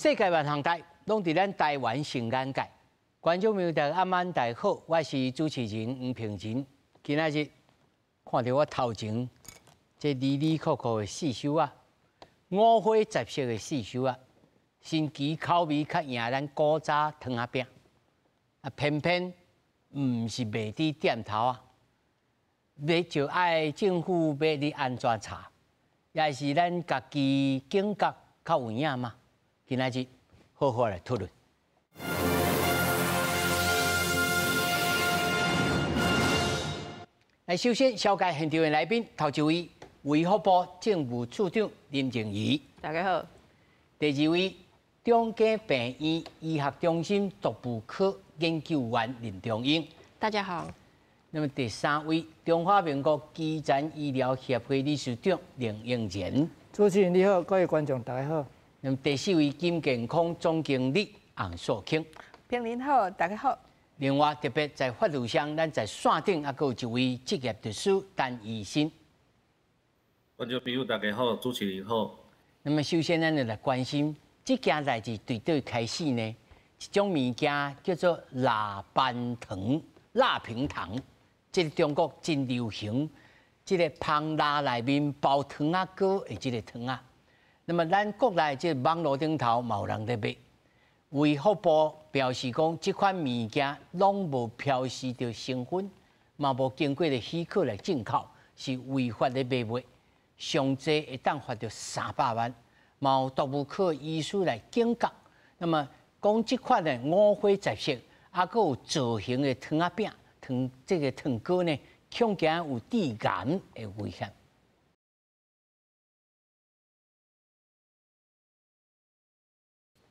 世界萬行台，攏佇咱台灣上眼界。觀眾朋友大家暗晚大家好，我是主持人黃平仁。今仔日看著我頭前這里里扣扣的四首仔，五花十色的四首仔，神奇口味較贏咱古早糖仔餅。啊，偏偏毋是賣佇店頭仔，欲就愛政府欲你按怎查，也是咱家己警覺較有影嘛。今仔日好好來討論。來，首先紹介現場的來賓，頭一位衛福部政務處長林靜儀，大家好。第二位中正病院醫學中心毒物科研究員林中英，大家好。那麼第三位中華民國基層醫療協會理事長林英賢，主持人你好，各位觀眾大家好。那麼第四位金健康總經理洪素卿，平林好，大家好。另外特別在法律上，咱在線頂還閣有一位執業律師陳怡新。觀眾朋友大家好，主持人好。那麼首先，咱就來關心這件代誌對佗開始呢？一種物件叫做臘班糖、臘平糖，這個中國真流行，這個芳臘內面包糖仔糕的這個糖仔。那麼咱國內這個網路頂頭嘛有人咧賣。衛福部表示講，這款物件攏無標示著成分，嘛無經過的許可來進口，是違法咧買賣，上濟會當罰著300萬，嘛有毒物科醫師來警告。那麼講這款的五花十色，啊，閣有造型的糖仔餅、糖這個糖糕呢，恐驚有致癌的危險。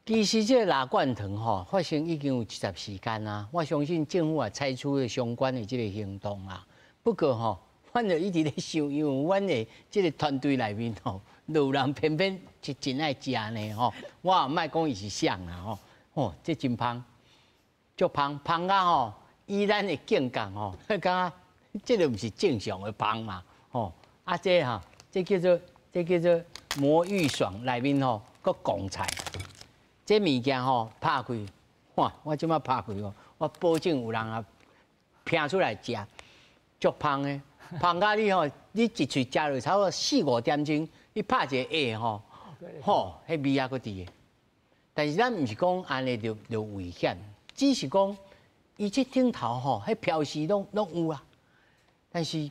其實這個臘罐糖吼發生已經有一段時間啦，我相信政府也採取了相關的這個行動啦。不過吼，阮就一直咧想，因為阮的這個團隊內面吼，有人偏偏就真愛食呢吼。我也莫講伊是啥啦吼，吼，這真芳，足芳芳甲吼，以咱的境界吼，感覺這個毋是正常的芳嘛吼。啊，這吼，這叫做魔芋爽內面吼，閣貢菜。這物件吼拍開，哇！我這擺拍開哦，我保證有人啊拼出來食，足芳的，芳甲你吼，你一喙食落差不多四五點鐘，你拍一个下吼，吼，彼味猶閣佇个。但是咱毋是講按呢就危險，只是講伊這頂頭吼，彼標示攏有啊，但是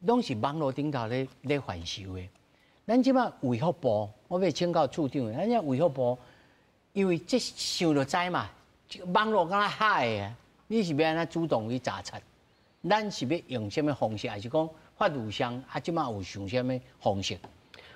攏是網路頂頭咧販售的。咱這擺衛福部，我欲請教處長，咱這衛福部。因為這想就知嘛，網路敢若海的，你是欲按怎主動去查冊？咱是欲用啥物方式，還是講法律上啊？這擺有想啥物方式？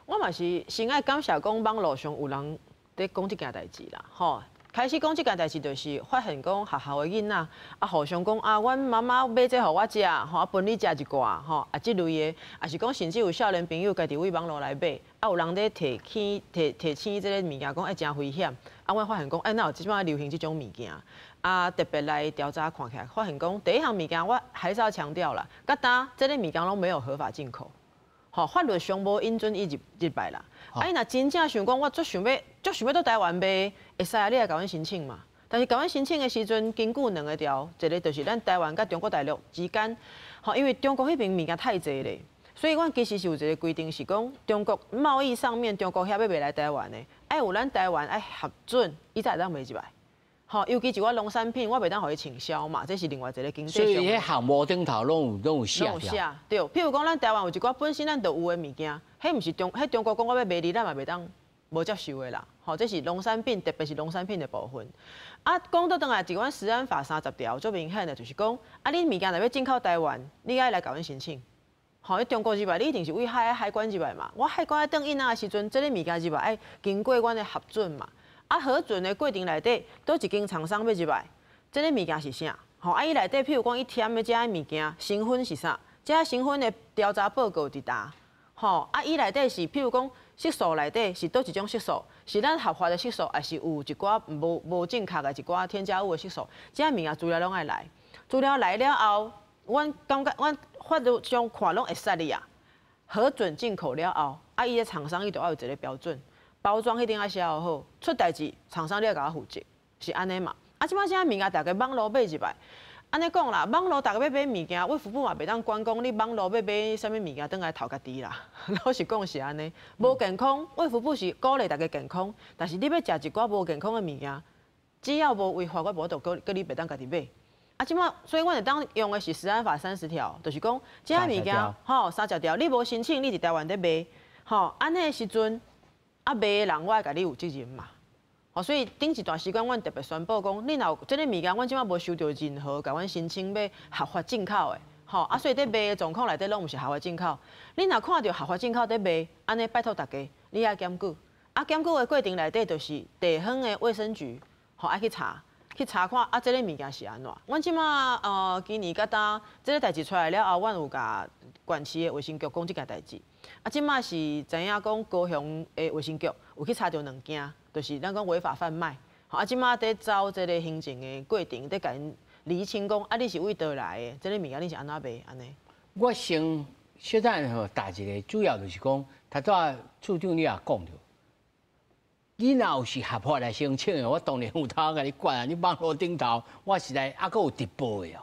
我嘛是先愛感謝講網路上有人佇講這件代誌啦，吼。開始講這件代誌，就是發現講學校的囡仔啊，互相講啊，阮媽媽買這予我食，吼，啊分你食一寡，吼，啊這類的，也是講甚至有少年朋友家己為網路來買，啊有人咧提起提提醒這个物件，講欸誠危險，啊阮發現講欸哪有這擺流行這種物件，啊特別來調查看起來，發現講第一項物件我還是要強調啦，佮今這个物件攏沒有合法進口。吼，法律上無允准伊入來啦。啊，伊若真正想講，我足想欲，足想欲佇台灣賣，會使啊，你來共阮申請嘛。但是共阮申請的時陣，根據兩个條，一个就是咱台灣佮中國大陸之間，吼，因為中國彼邊物件太濟咧，所以阮其實是有一个規定，是講中國貿易上面，中國遐欲賣來台灣的，愛有咱台灣愛核准，伊才會當賣入來。吼，尤其一寡農產品，我袂當予伊傾銷嘛，這是另外一個經濟上。所以，彼項目頂頭攏有寫。攏有寫，對。譬如講，咱台灣有一寡本身咱就有的物件，彼毋是中，彼中國講我欲賣你，咱嘛袂當無接受的啦。吼，這是農產品，特別是農產品的部分。啊，講倒轉來，這阮食安法30條，足明顯的，就是講，啊，你物件若欲進口台灣，你愛來共阮申請。吼，你中國入來，你一定是對海海關入來嘛。我海關愛轉印仔的時陣，這个物件入來愛經過阮的核准嘛。啊，核准的過程內底，佗一間廠商欲入來，這个物件是啥？吼，啊，伊內底譬如講，伊添的這个物件成分是啥？這个成分的調查報告佇佗？吼，啊，伊內底是譬如講色素內底是佗一種色素，是咱合法的色素，還是有一寡無正確的一寡添加物的色素？這个物件資料攏愛來，資料來了後，阮感覺阮法律上看攏會使哩啊。核准進口了後，啊，伊的廠商伊就愛有一个標準。包裝彼頂愛寫好，出代誌廠商你愛共我負責，是按呢嘛？啊，這擺啥物件逐家網路買入來，按呢講啦，網路逐家欲買物件，衛福部嘛袂當管講你網路欲買啥物物件，轉來頭家己啦。老實講是按呢，無健康，衛福部是鼓勵大家健康，但是你欲食一寡無健康的物件，只要無違法，我無法度叫你袂當家己買。啊，這擺所以阮會當用的是食安法三十條，就是講這物件吼三十條，你無申請，你佇台灣咧賣，吼，按呢的時陣。啊，賣的人我愛共你有責任嘛，吼，所以頂一段時間，阮特別宣布講，你若有這个物件，阮這擺無收著任何共阮申請欲合法進口的，吼，啊，所以佇賣的狀況內底攏毋是合法進口。你若看著合法進口佇賣，按呢拜託大家，你愛檢舉。啊，檢舉的過程內底就是地方的衛生局，吼，愛去查，去查看啊，這个物件是按怎。阮這擺今年佮今這个代誌出來了後，阮有共縣市的衛生局講這件代誌。啊，這擺是知影講高雄的衛生局有去查著兩件，就是咱講違法販賣。吼，啊，這擺佇走這个行政的過程，佇共𪜶釐清講，啊，你是佗佗來的？這个物件你是按怎賣？按呢？我先小等吼答一个，主要就是講，頭拄處長你也講著，你若有是合法來申請的，我當然有通共你管啊。你網路頂頭，我實在猶閣有直播的哦，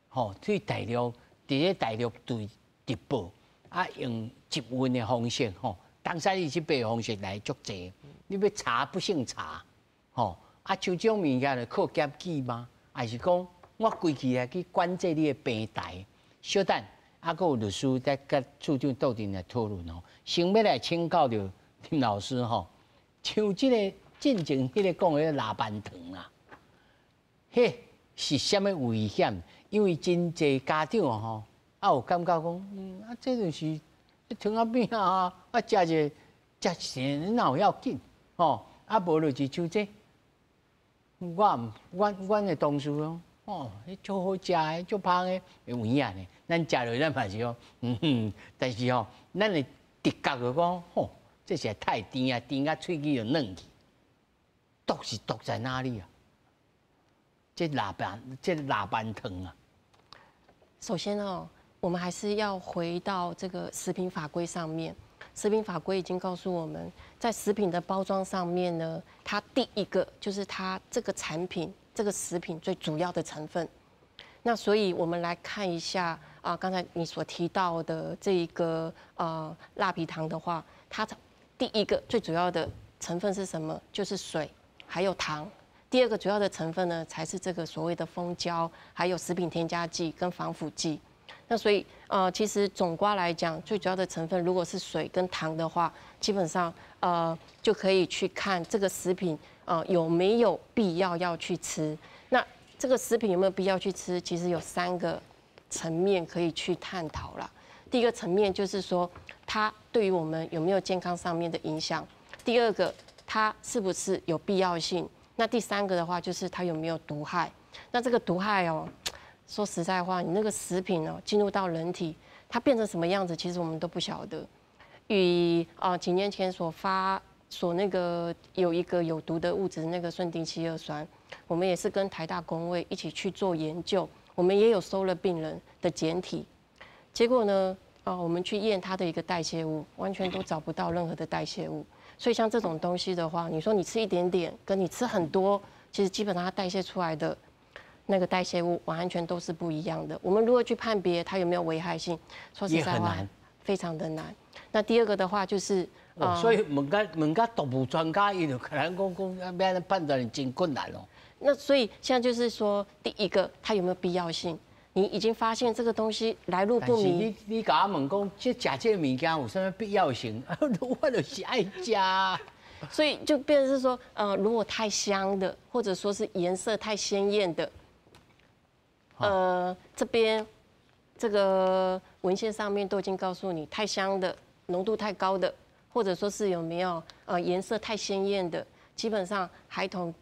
吼，對大陸，佇咧大陸對直播。啊，用集運的方式，吼，當時伊這邊方式來足濟，你欲查不勝查，吼，啊，像這種物件就靠檢舉嗎？還是講我規氣來去管制你的平台？小等，啊，閣有律師在佮處長鬥陣來討論吼。先欲來請教著林老師吼，像這个進前彼个講的臘板糖啊，彼是啥物危險？因為真濟家長吼。啊，有感覺講，啊，這就是糖仔餅啊，啊，食者食成哪有要緊？吼，啊，無就是像這，我毋，阮阮的同事講，哦，彼足好食的，足芳的，有影呢。咱食落咱嘛是講，嗯哼，但是吼，咱會直覺就講，吼，這實在太甜啊，甜甲喙齒就軟去。毒是毒在哪裡啊？這臘板糖啊。首先哦，我們還是要回到這個食品法規上面。食品法規已經告訴我們，在食品的包裝上面呢，它第一個就是它這個產品、這個食品最主要的成分。那所以我們來看一下啊，剛才你所提到的這一個蠟皮糖的話，它第一個最主要的成分是什麼？就是水還有糖。第二個主要的成分呢，才是這個所謂的蜂膠，還有食品添加劑跟防腐劑。那所以，其實總括來講，最主要的成分如果是水跟糖的話，基本上，就可以去看這個食品，有沒有必要要去吃。那這個食品有沒有必要去吃？其實有三個層面可以去探討啦。第一個層面就是說，它對於我們有沒有健康上面的影響；第二個，它是不是有必要性；那第三個的話，就是它有沒有毒害。那這個毒害哦，說實在話，你那個食品哦進入到人體，它變成什麼樣子，其實我們都不曉得。與啊幾年前所發所那個有一個有毒的物質，那個順丁烯二酸，我們也是跟台大公衛一起去做研究，我們也有收了病人的檢體，結果呢，啊我們去驗它的一個代謝物，完全都找不到任何的代謝物。所以像這種東西的話，你說你吃一點點，跟你吃很多，其實基本上它代謝出來的那個代謝物完全都是不一樣的。我們如何去判別它有沒有危害性？說實在話，非常的難。那第二個的話就是，所以問共毒物專家，伊就可能講講，欲按怎判斷真困難哦。那所以現在就是說，第一個它有沒有必要性？你已經發現這個東西來路不明。你共我問講，這食這個物件有啥物必要性？我就是愛食。所以就變成是說，如果太香的，或者說是顏色太鮮豔的，這邊這個文獻上面都已經告訴你，太香的、濃度太高的，或者說是有沒有顏色太鮮豔的，基本上孩童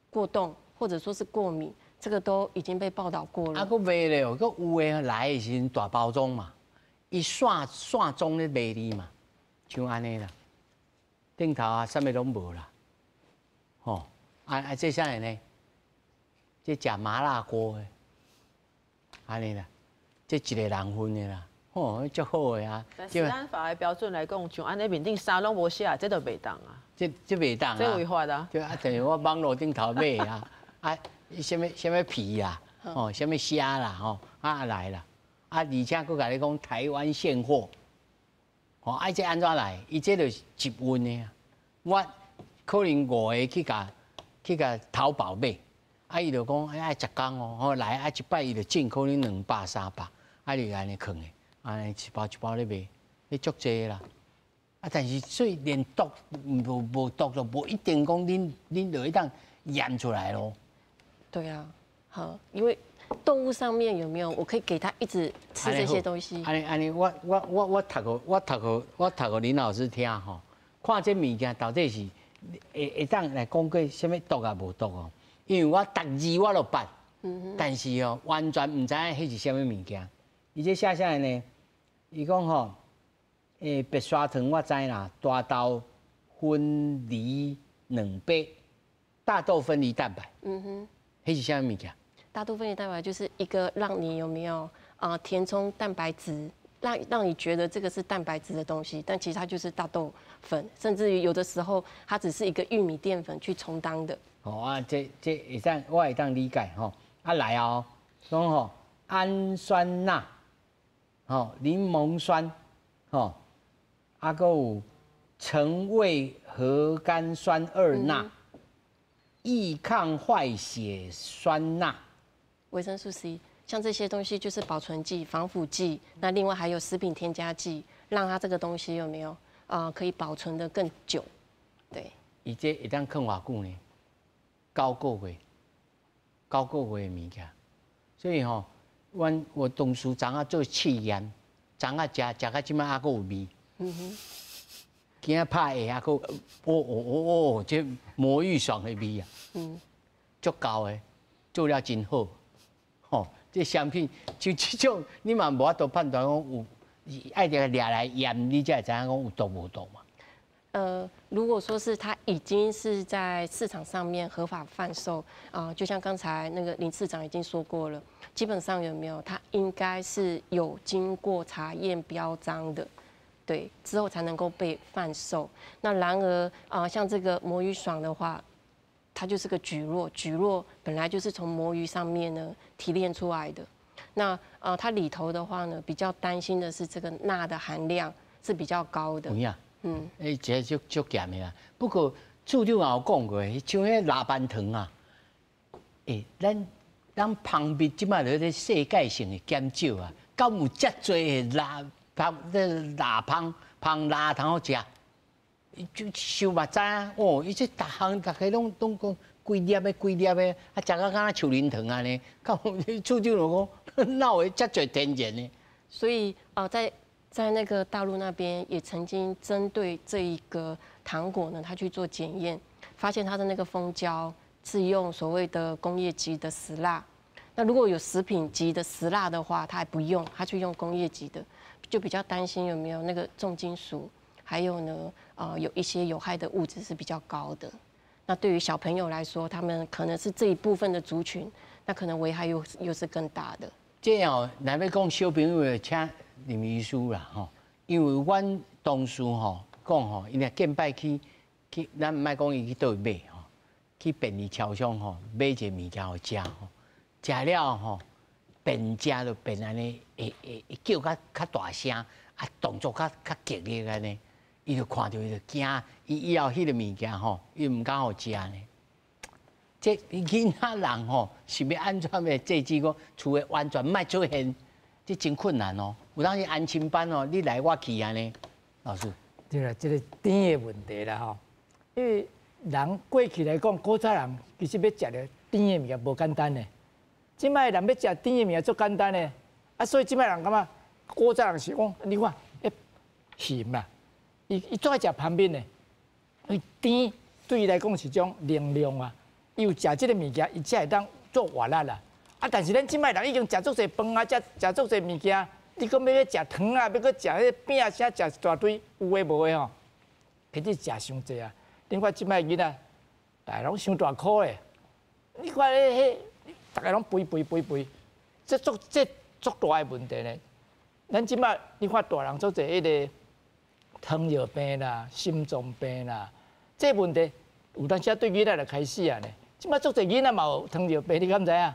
過動或者說是過敏，這個都已經被報道過了。啊，閣賣咧哦，閣有的來的時陣大包裝嘛，伊散散裝咧賣你嘛，像按呢啦，頂頭啊，啥物攏無啦，吼，啊啊，這啥物呢？這食麻辣鍋的，按呢啦，這一個人份的啦，吼，足好的啊。但食安法的标准來講，像按呢面頂啥攏無寫，這就袂當啊。這袂當啊。這違法啊。對啊，等於我網路頂頭買啊，啊，啥物啥物皮啦，哦，啥物蝦啦，吼，啊來啦，啊，而且閣共你講台灣現貨，吼，啊，這按怎來？伊這就是集運的啊。我可能五个去共淘寶買，啊，伊就講愛10工哦，吼來啊一擺伊就進可能200300，啊，你按呢囥的，按呢一包一包咧賣，彼足濟啦。啊，但是所以連毒無毒就無一定講恁就會當驗出來咯。對啊，好，因為動物上面有沒有，我可以給他一直吃這些東西。按呢按呢，我讀予林老師聽吼，看這物件到底是會當來講過啥物毒啊無毒哦？因為我逐字我都捌，但是哦，完全毋知影彼是啥物物件。伊這寫啥呢？伊講吼，白砂糖我知啦，大豆分離兩倍，大豆分離蛋白。彼是啥物物件？大豆分離蛋白就是一個讓你有沒有啊填充蛋白質，讓你覺得這個是蛋白質的東西，但其實它就是大豆粉，甚至於有的時候它只是一個玉米澱粉去充當的。哦啊，這會當我會當理解吼。啊來哦，講吼氨酸鈉，吼檸檬酸，吼啊閣有呈味核苷酸二鈉，易抗壞血酸鈉，維生素 C，像這些東西就是保存劑、防腐劑。那另外還有食品添加劑，讓它這個東西有沒有啊可以保存得更久？對。伊這會當囥偌久呢？9個月，九個月的物件。所以吼，阮我當初昨仔做試驗，昨仔食食到這擺猶閣有味。今仔拍下猶閣，哦哦哦哦，這魔芋爽的味啊！足夠的，做了真好。吼，這商品像這種，你嘛無法度判斷講有，愛著掠來驗，你才會知影講有毒無毒嘛。如果說是它已經是在市場上面合法販售啊，就像剛才那個林次長已經說過了，基本上有沒有，它應該是有經過查驗標章的，對，之後才能夠被販售。那然而啊，像這個魔芋爽的話，它就是個蒟蒻，蒟蒻本來就是從魔芋上面呢提煉出來的。那啊，它裡頭的話呢，比較擔心的是這個鈉的含量是比較高的。欸，這足足鹹的啦。不過處長也有講過，像彼拉班糖啊，欸，咱蜂蜜這擺咧世界性的減少啊，敢有遮濟的拉蜂這拉蜂蜂拉通好食？就想嘛知影哦，伊這逐項逐家攏講規粒的規粒的，啊，食甲敢若樹林糖按呢。敢有處長就講，哪有遮濟天然的？所以啊，在那個大陸那邊也曾經針對這一個糖果呢，他去做檢驗，發現它的那個蜂膠是用所謂的工業級的石蠟。那如果有食品級的石蠟的話，他還不用，他去用工業級的，就比較擔心有沒有那個重金屬，還有呢，有一些有害的物質是比較高的。那對於小朋友來說，他們可能是這一部分的族群，那可能危害又是更大的。這樣，若欲講小朋友，請林醫師啦吼，因為阮同事吼講吼，伊若見擺去，咱毋愛講伊去佗位買吼，去便利超商吼買一个物件予食吼，食了吼變食就變按呢，會叫較大聲，啊動作較激烈按呢，伊就看著伊就驚，伊以後彼个物件吼，伊毋敢予食呢。這囡仔人吼是欲按怎欲制止講厝的完全莫出現，這真困難哦。有當時安親班哦，你來我去按呢，老師。對啦，這個甜的問題啦吼，因為人過去來講，古早人其實欲食著甜的物件無簡單的，這擺人欲食甜的物件足簡單的，啊，所以這擺人感覺古早人是講，你看，彼鹹啦，伊最愛食蜂蜜的，因為甜對伊來講是種能量啊，伊有食這个物件，伊才會當做活力啦。啊，但是咱這擺人已經食足濟飯啊，食足濟物件。你閣欲去食糖啊，欲閣食彼餅啥，食一大堆有的無的吼，其實食傷濟啊。你看這擺囡仔，逐个攏傷大箍的，你看彼彼，逐个攏肥肥肥肥，這足大的問題呢。咱這擺你看大人足濟彼个糖尿病啦、心臟病啦，這問題有當時對囡仔就開始啊呢。這擺足濟囡仔嘛有糖尿病，你敢知影？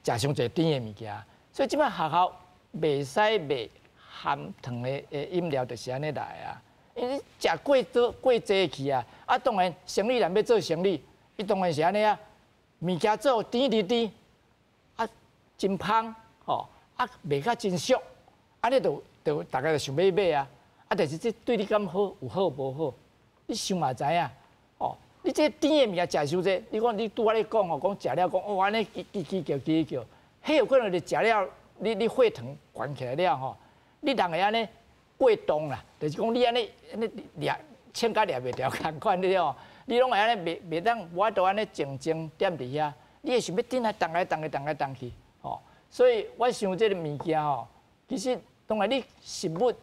食傷濟甜的物件，所以這擺學校袂使賣含糖的飲料，就是按呢來啊。因為你食過多過濟去啊，啊當然生理人欲做生理，伊當然是按呢啊，物件做甜甜甜，啊真芳吼，啊賣甲真俗，按呢就大家就想欲買啊。啊，但是這對你敢好有好無好？你想嘛知影哦。你這甜的物件食傷濟，你講你拄仔咧講吼，講食了講哦，按呢嘰嘰叫嘰叫，彼有可能你食了，你血糖懸起來了吼，你人會按呢過動啦，就是講你按呢按呢掠穿甲掠袂牢仝款，你哦，你攏會按呢袂袂當無法度按呢靜靜踮佇遐，你會想欲轉來動來動去動來動去，吼，所以我想這个物件吼，其實當然你食物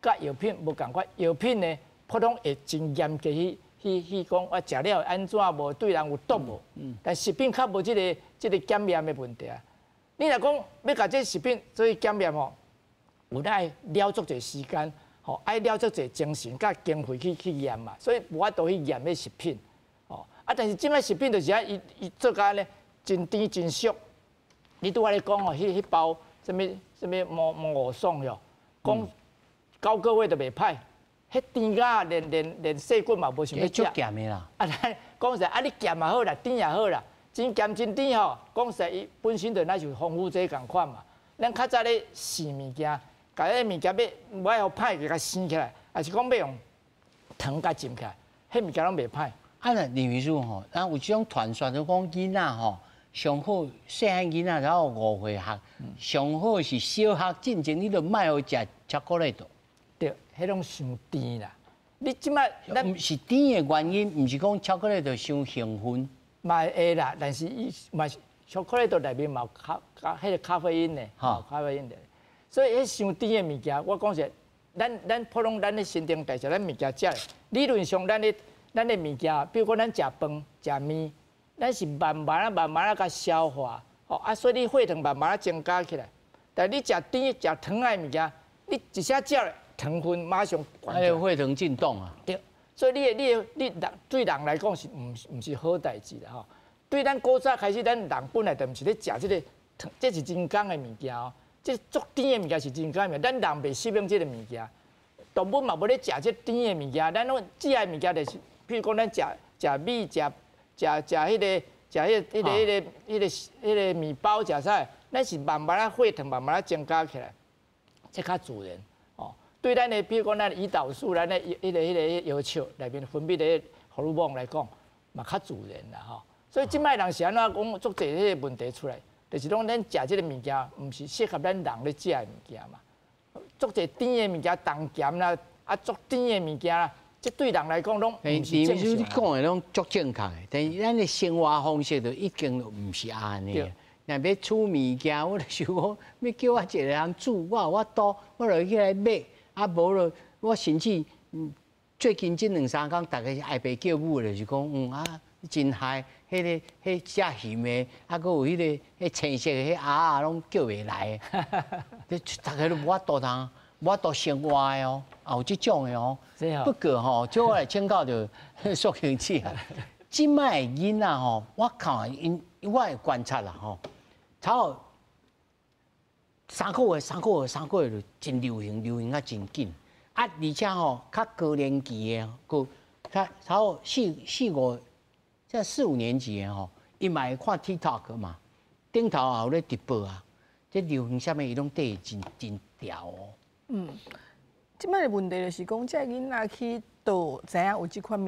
佮藥品無仝款，藥品呢普通會真嚴格去講啊，食了會按怎無對人有毒無？但食品較無這个檢驗的問題啊。你若講欲共這食品做去檢驗吼，有愛了足濟時間，吼愛了足濟精神佮經費去驗嘛，所以無法度去驗彼食品，吼啊！但是這擺食品就是愛伊伊做甲按呢真甜真俗。你拄仔咧講吼，彼包啥物啥物魔魔芋爽喲，講9個月就袂歹。彼甜甲連細菌嘛無想欲食。足鹹的啦。啊，咱講實在，啊你鹹嘛好啦，甜也好啦，真鹹真甜吼，講實在伊本身就若像防腐劑仝款嘛。咱較早咧生物件，共彼物件欲無愛予歹去共生起來，抑是講欲用糖共浸起來，彼物件攏袂歹。啊，那林秘書吼，啊有這種傳說就講囡仔吼，上好細漢囡仔然後5歲學，上好是小學進前，你就莫予食巧克力。對，彼攏傷甜啦。你這擺咱是甜的原因，毋是講巧克力就傷興奮。嘛會啦，但是伊嘛是巧克力內面嘛有彼个咖啡因的，吼咖啡因的。所以彼傷甜的物件，我講實，咱普通咱的新陳代謝，咱物件食，理論上咱的物件，比如講咱食飯食麵，咱是慢慢啊慢慢啊共消化，吼啊，所以你血糖慢慢啊增加起來。但你食甜食糖的物件，你一下食糖分馬上懸。還有血糖震動啊。對，所以你人對人來講是毋是好代誌啦吼。對咱古早開始，咱人本來就毋是咧食這个糖，這是人工的物件哦。這足甜的物件是人工的物件，咱人袂適應這个物件。動物嘛無咧食這甜的物件，咱攏食的物件就是，譬如講咱食食米、食食食彼个、食彼个、彼个、彼个、彼个、彼个麵包，食啥？咱是慢慢仔血糖慢慢仔增加起來，這較自然哦。對咱的，譬如講咱胰島素，咱的彼个、彼个藥笑內面分泌的荷爾蒙來講，嘛較自然啦吼。所以這擺人是按怎講，足濟彼个問題出來，就是講咱食這个物件，毋是適合咱人咧食的物件嘛。足濟甜的物件，重鹹啦，啊，足甜的物件啦，這對人來講攏毋是正常。你講的攏足正確的，但是咱的生活方式就已經毋是按呢。若欲煮物件，我就想講，欲叫我一個人煮，我有法度，我就去來買。啊，無就我甚至最近這兩三工，逐家愛爸叫母就是講，啊，真害，彼个彼只鹹的，啊，閣有彼个彼青色的彼鴨仔攏叫袂來，這逐家都無法度通，無法度生活的哦，也有這種的哦。不過吼，這我來請教著淑卿姊啊，這擺的囡仔吼，我看𪜶，我會觀察啦吼，差不多3個月、三個月、三個月就真流行，流行啊真緊。啊，而且吼，較高年級的，閣較差不多四四五，這四五年級的吼，伊嘛會看 TikTok 嘛，頂頭也有咧直播啊。這流行啥物，伊攏綴真真牢哦。這擺的問題就是講，這囡仔去佗知影有這款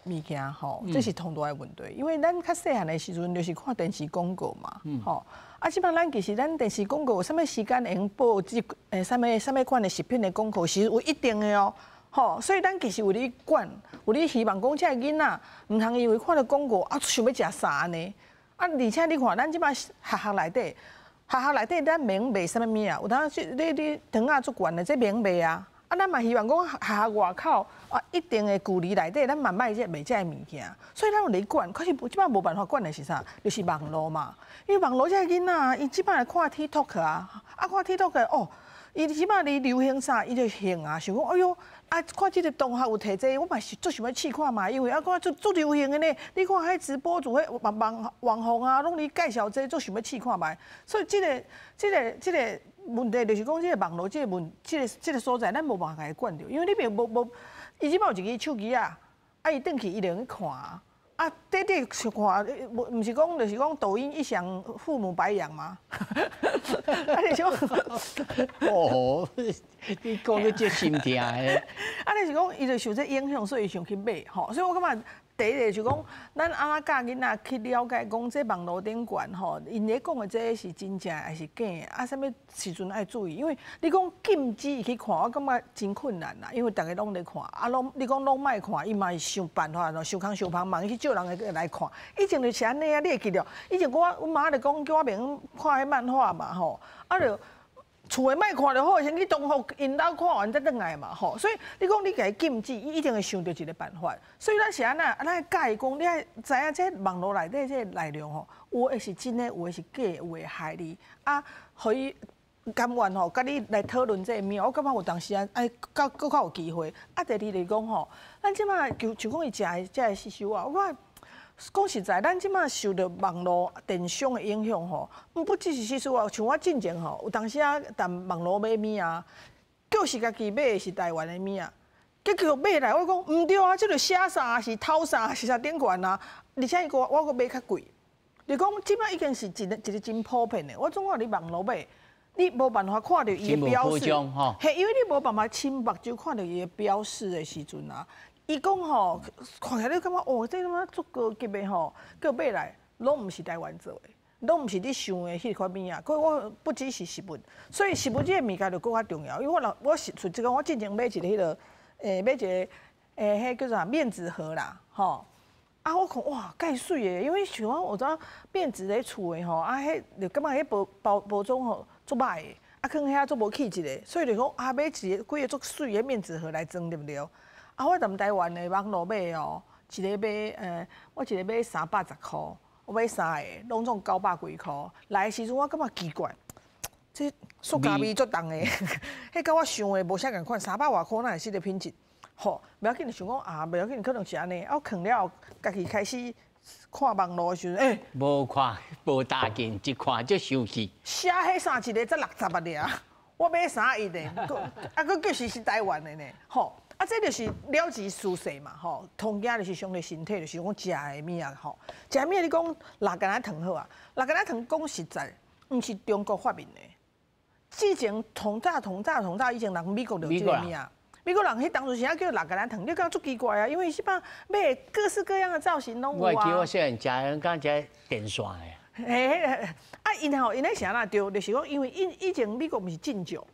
物件吼，這是同大的問題。因為咱較細漢的時陣，就是看電視廣告嘛，吼。啊，這擺咱其實咱電視廣告有啥物時間會用播這啥物啥物款的食品的廣告，是有一定的哦，吼。所以咱其實有咧管，有咧希望講，這个囡仔毋通因為看著廣告啊，想欲食啥按呢？啊，而且你看，咱這擺學校內底咱免賣啥物物啊？有當時你糖仔足懸的，這免賣啊。啊，咱嘛希望講學校外口啊，一定的距離內底，咱嘛莫這賣這个物件。所以咱有咧管，可是這擺無辦法管的是啥？就是網路嘛。因為網路這个囡仔，伊這擺來看 TikTok 啊，啊看 TikTok 哦，伊這擺你流行啥，伊就興啊，想講哎喲，啊看這个同學有提這個，我嘛是足想欲試看覓，因為啊看足足流行的呢。你看彼直播主、彼網網網紅啊，攏咧介紹這個，足想欲試看覓。所以這個問題就是講，這个網路這个問，這個所在，咱無辦法共伊管著，因為你並無無，伊這擺有一支手機啊，啊伊轉去伊就去看啊。啊，短短看，無毋是講，就是講抖音一響，父母白養嗎？啊，你想，哦，你講得足心疼的。啊，你是講，伊就受這影響，所以想去買，吼。所以我感覺第一个就是講，咱按怎教囡仔去了解，講這網路頂懸吼，𪜶咧講的這是真正還是假的？啊，啥物時陣愛注意？因為你講禁止伊去看，我感覺真困難啦。因為逐个攏咧看，啊，攏你講攏莫看，伊嘛是想辦法咯，想空想芳，忙去借人的來看。以前就是按呢啊，你會記著？以前我阮媽就講叫我袂用看彼漫畫嘛，吼，啊就。厝的莫看就好，先去同學𪜶兜看完才轉來嘛，吼。所以你講你共伊禁止，伊一定會想著一个辦法。所以咱是按怎？咱教伊講，你愛知影這網路內底這个內容吼，有的是真的，有的是假的，有會害你。啊，予伊甘願吼，佮你來討論這个物，我感覺有當時啊，愛閣閣較有機會。啊，第二就是講吼，咱這擺就像講伊食的這个吸收啊，我感覺。講實在，咱這擺受著網路電商的影響吼，不只是吸收啊，像我進前吼，有當時啊，踮網路買物啊，就是家己買的是台灣的物啊，結果買來我講毋對啊，這个寫啥是偷啥是啥頂懸啊，而且伊閣我閣買較貴。就講這擺已經是一個一個真普遍的，我總講你網路買，你無辦法看著伊的標示，嘿，因為你無辦法親目睭看著伊的標示的時陣啊。伊講吼，看起來你感覺哦，這他媽足高級的吼，閣買來攏毋是台灣做的，攏毋是你想的彼款物仔。閣我不只是食物，所以食物這个物件就閣較重要。因為我若我是實際講，我進前買一个彼个，買一个，彼叫啥面紙盒啦，吼。啊，我看哇，蓋媠的，因為像我有陣面紙咧厝的吼，啊，彼就感覺彼包包包裝吼足歹的，啊，囥遐足無氣質的，所以就講啊，買一个幾个足媠的面紙盒來裝，對毋對？啊，我踮台灣的網路買哦，一个買，我一个買310箍，我買三个，攏總900幾箍。來的時陣我感覺奇怪，這塑膠味足重的，彼佮我想的無啥仝款，三百外箍哪會這个品質？吼，袂要緊，想講啊，袂要緊，可能是按呢。啊，我囥了後，家己開始看網路的時陣，欸，無看無大緊，一看就生氣。寫彼啥一个才60啊爾，我買三一的，啊，閣確實是台灣的呢，吼。啊，這就是了錢事細嘛，吼，糖驚就是傷咧身體，就是講食的物仔吼，食的物仔你講蜊仔糖好啊，蜊仔糖講實在，毋是中國發明的，之前從早從早從早以前人美國就有這个物仔，美國人彼當初時叫蜊仔糖，你感覺足奇怪啊，因為這擺買各式各樣的造型攏有啊。我會記我細漢食，敢食電線的。嘿，啊，𪜶吼，𪜶咧是按怎對？就是講，因為以前美國毋是禁酒，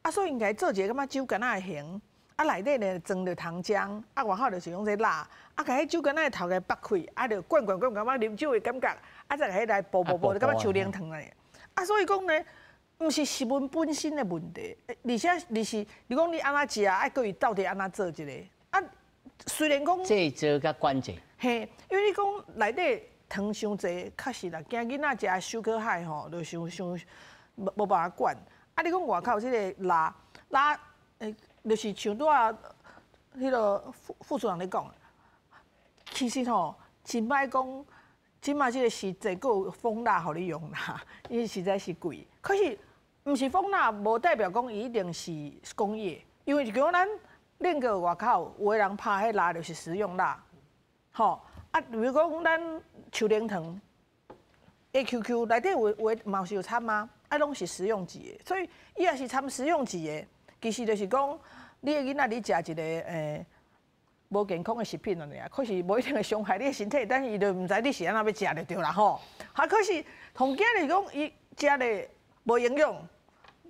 啊，所以𪜶共伊做一个感覺酒矸仔的形。啊，內底呢裝著糖漿，啊，外口就是用這蠟，啊，共彼酒矸仔的頭共拔開，啊，就灌灌灌，感覺啉酒的感覺，啊，再共彼來補補補，就感覺像奶糖按呢。啊，所以講呢，毋是食物本身的問題，而且而是你講你按怎食，愛閣伊到底按怎做一个？啊，雖然講製造佮管制，嘿，因為你講內底糖傷濟，確實啦，驚囡仔食傷閣害吼，就傷傷無無辦法管。啊，你講外口這个蠟蠟，就是像拄仔彼个副副處長咧講，其實吼真歹講，這擺這个時節閣有蜂蠟予你用啦，因為實在是貴。可是毋是蜂蠟，無代表講伊一定是工業，因為就講咱練個外口有的人拍彼蠟就是食用蠟，吼啊，比如講咱樹奶糖 AQQ 內底有有的嘛是有摻啊，啊攏是食用級的，所以伊若是摻食用級的。其實就是講，你的囡仔你食一个無健康的食品按呢，可是無一定會傷害你的身體，但是伊就毋知你是按怎欲食就對啦吼。啊，可是糖驚就是講，伊食咧無營養，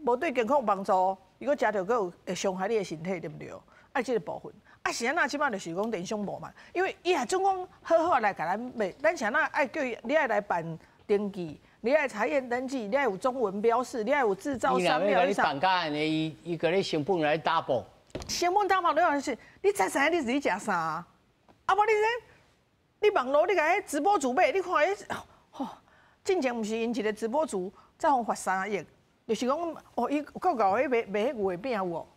無對健康有幫助，伊閣食著閣有會傷害你的身體，對毋對？啊，這个部分，啊是按怎這擺就是講電商無嘛，因為伊若總講好好來共咱賣，咱是按怎愛叫伊，你愛來辦登記。你愛查驗登記，你愛有中文標示，你愛有製造商標。你辦甲按呢，伊伊共你成本來 double。成本 double，你話是，你知知影你是咧食啥？啊無你這，你網路你共彼直播主買，你看彼，吼，進前毋是𪜶一个直播主才予罰3億，就是講哦，伊有夠𠢕彼賣賣彼月餅有無？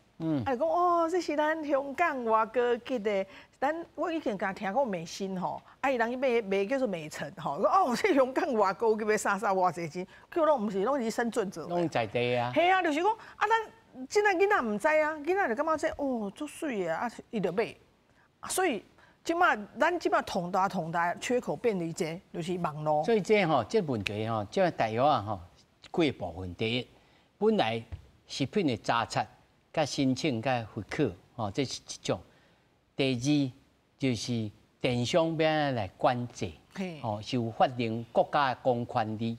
啊，就講哦，這是咱香港偌高級的，咱我以前敢聽講美心吼，啊，伊人去賣賣叫做美城吼，講哦，這香港偌高級的啥啥偌濟錢，結果攏毋是，攏是深圳做的。攏在地啊。嘿啊，就是講啊，咱這個囡仔毋知啊，囡仔就感覺這哦足媠的啊，伊就買。所以這馬咱這馬統大統大缺口變佇這，就是網路。所以這吼，這問題吼，這大約啊吼，幾個部分。第一，本來食品的查冊、佮申請、佮許可，吼，這是一種。第二，就是電商欲按怎來管制，吼，是有法令國家的公權力，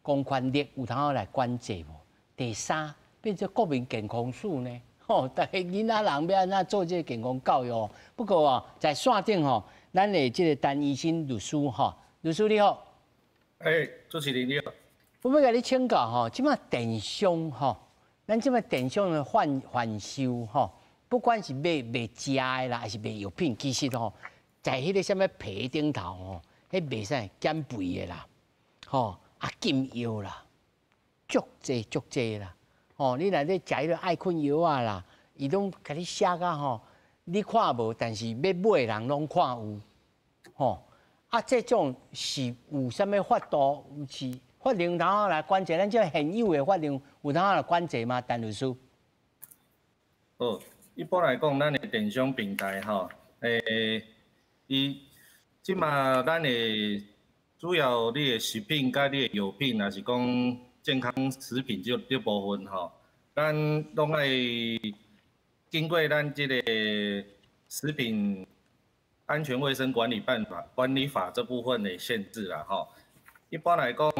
公權力有通來管制無？第三，變做國民健康署呢？吼，逐个囡仔人欲按怎做這個健康教育？不過哦，在線頂吼，咱的這個陳醫生律師吼，律師你好。欸，主持人你好。我欲共你請教吼，這馬電商吼，咱這馬電商的販販售吼，不管是賣賣食的啦，還是賣藥品，其實吼，在彼個啥物皮頂頭吼，彼賣啥減肥的啦，吼啊禁藥啦，足濟足濟啦，吼你若咧食彼個愛睏藥仔啦，伊攏共你寫甲吼，你看無，但是欲買的人攏看有，吼啊這種是有啥物法度，有是法令通來管制？咱這現有的法令有通來管制嗎？陳律師？好，一般來講，咱的電商平台吼，伊這馬咱的主要你的食品佮你的藥品，抑是講健康食品這這部分吼，咱攏愛經過咱這個食品安全衛生管理辦法、管理法這部分的限制啦吼。一般來講，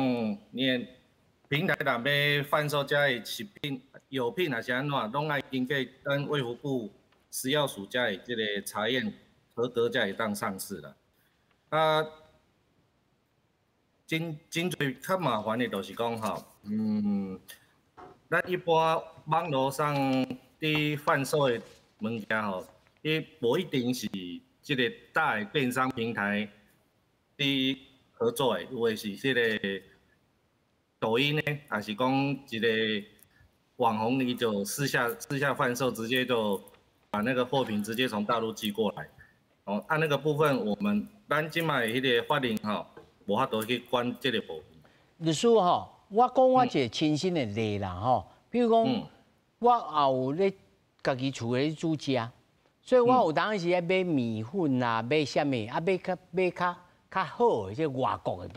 你平台若欲販售遮的食品、藥品，抑是按怎，攏愛經過咱衛福部食藥署遮的這個查驗合格，才會當上市啦。啊，真真濟較麻煩的，就是講吼，咱一般網路上佇販售的物件吼，伊無一定是這個大的電商平台佇合作的，有的是這個抖音呢，抑是講一個網紅，伊就私下販售，直接就把那個貨品直接從大陸寄過來。哦，啊那個部分，我們咱這馬的彼個法令吼，無法度去管這個部分。律師吼，我講我一個親身的例啦吼，比如講，我也有咧家己厝咧煮食，所以我有當時愛買麵粉啊，買啥物啊，買較買較較好的這外國的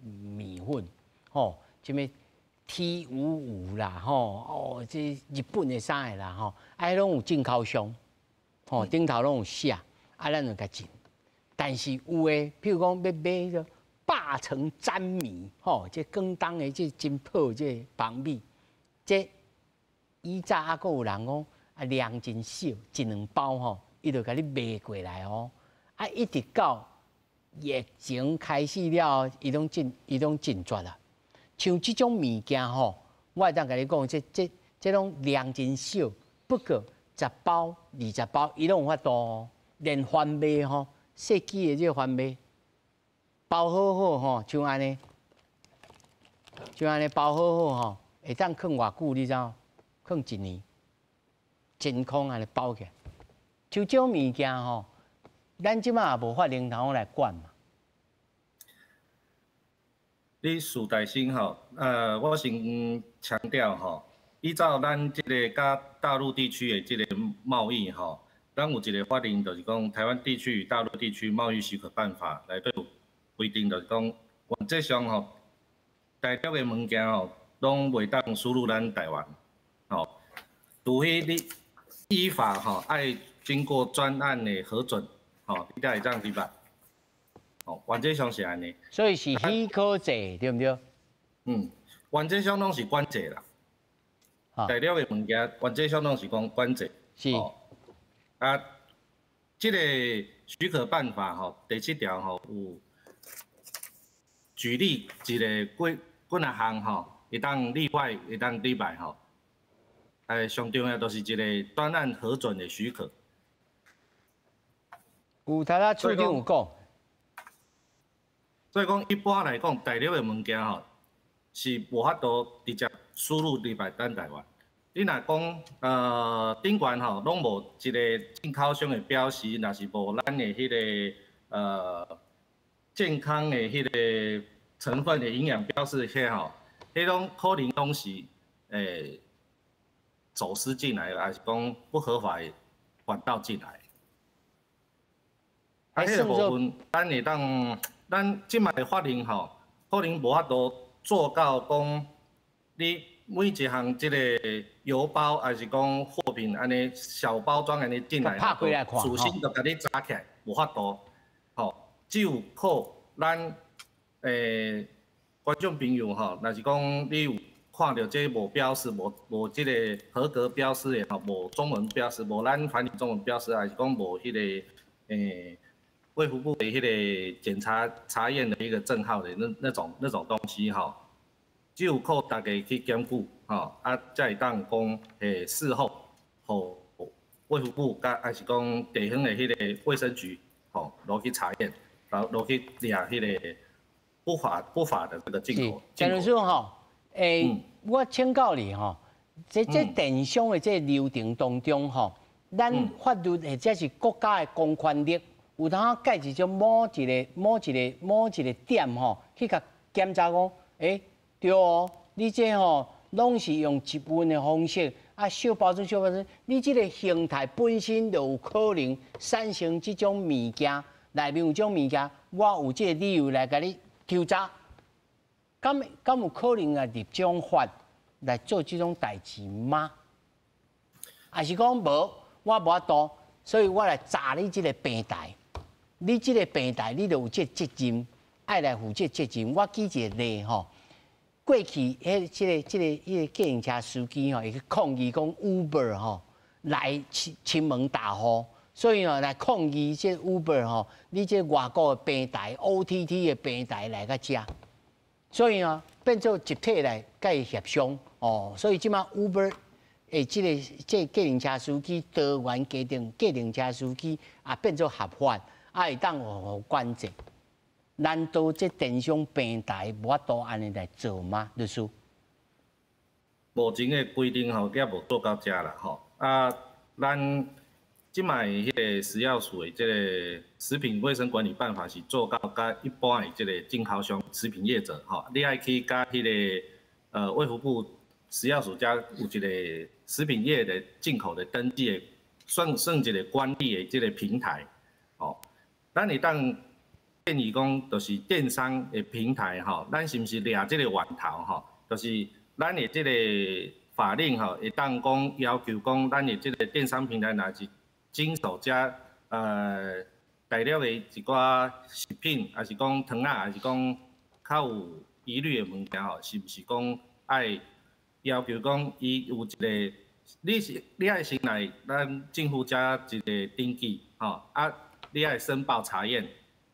米麵粉，吼，啥物 T55啦，吼，哦，這日本的啥的啦，吼，啊，彼攏有進口商，吼，頂頭攏有寫，啊，咱就共進。但是有的，譬如講欲買個百層粘米，吼，這廣東的這真普這棒米，這以早猶閣有人講啊量真少，一兩包吼，伊就共你賣過來哦，啊，一直到疫情開始了，伊攏禁伊攏禁絕啦。像這種物件吼，我會當共你講，這這這攏量真少，不過十包、20包，伊攏有法度哦，連番麥吼，細支的這個番麥包好好吼，像按呢，像按呢包好好吼，會當囥偌久你知無？囥一年，真空按呢包起來。像這種物件吼，咱這馬也無法令通來管嘛。你事代先吼，我先強調吼，依照咱這個佮大陸地區的這個貿易吼，咱有一個法令，就是講台灣地區與大陸地區貿易許可辦法內底有規定，就是講原則上吼，大陸的物件吼，攏袂當輸入咱台灣，吼，除非你依法吼愛經過專案的核准，吼，你才會當入來。哦，原則上是按呢。所以是許可制，對毋對？嗯，原則上攏是管制啦。大陸的物件原則上攏是講管制。是。啊，這個許可辦法吼，第七條吼有舉例一個幾幾若項吼，會當例外，會當例外吼。上重要就是一個專案核准的許可。有頭仔處長有講。所以講，一般來講，大陸的物件吼是無法度直接输入入来咱台湾。你若讲顶悬吼，拢无一个进口商的标示，若是无咱的彼个健康的彼个成分的营养标示，彼吼，彼种可能拢是走私进来，还是讲不合法的管道进来。啊，彼个部分，咱会当，咱这摆的法令吼，可能无法度做到讲，你每一项这个邮包，还是讲货品按呢小包装按呢进来，拍开来看，事先就共你查起来，无法度，吼，只有靠咱观众朋友吼，若是讲你有看著这无标示、无这个合格标示的吼，无中文标示，无咱繁体中文标示，还是讲无彼个卫福部的彼个检查查验的一个证号的那种东西吼，只有靠大家去检举吼，啊，才会当讲事后，予卫福部佮还是讲地方的彼个卫生局吼，落去查验，然后落去掠彼个不法的这个进口。郑律师吼，我请教你吼，这电商的这流程当中吼，咱法律或者是国家的公权力，有当盖一种某一个点吼，去共检查讲，对哦，你这吼拢是用集运的方式，啊，小包装小包装，你这个形态本身就有可能产生这种物件，内面有这种物件，我有这个理由来共你抽查，敢有可能来立这种法来做这种代志吗？还是讲无，我无法度，所以我来查你这个平台。你这个平台，你就有这个责任，爱来负这个责任。我举一个例吼，过去彼这个计程车司机吼，会去抗议讲 Uber 吼来侵门踏户，所以吼来抗议这 Uber 吼，你这外国的平台 OTT 的平台来到遮，所以呢变做集体来共伊协商哦，所以这摆 Uber 这个计程车司机多元计程车司机也变做合法。啊，会当予管制？难道这电商平台无法度按呢来做吗？律师？目前的规定吼，犹无做到遮啦吼。啊，咱这摆彼个食药署的这个食品卫生管理办法是做到佮一般的这个进口商食品业者吼，你爱去佮彼个卫福部食药署遮有一个食品业的进口的登记的，算一个管理的这个平台，吼。咱会当建议讲，就是电商的平台吼，咱是毋是掠这个源头吼？就是咱的这个法令吼，会当讲要求讲，咱的这个电商平台若是经手遮大陆的一寡食品，还是讲糖仔，还是讲较有疑虑的物件吼，是毋是讲爱要求讲伊有一个，你是你爱先来咱政府遮一个登记吼啊？你爱申报查验，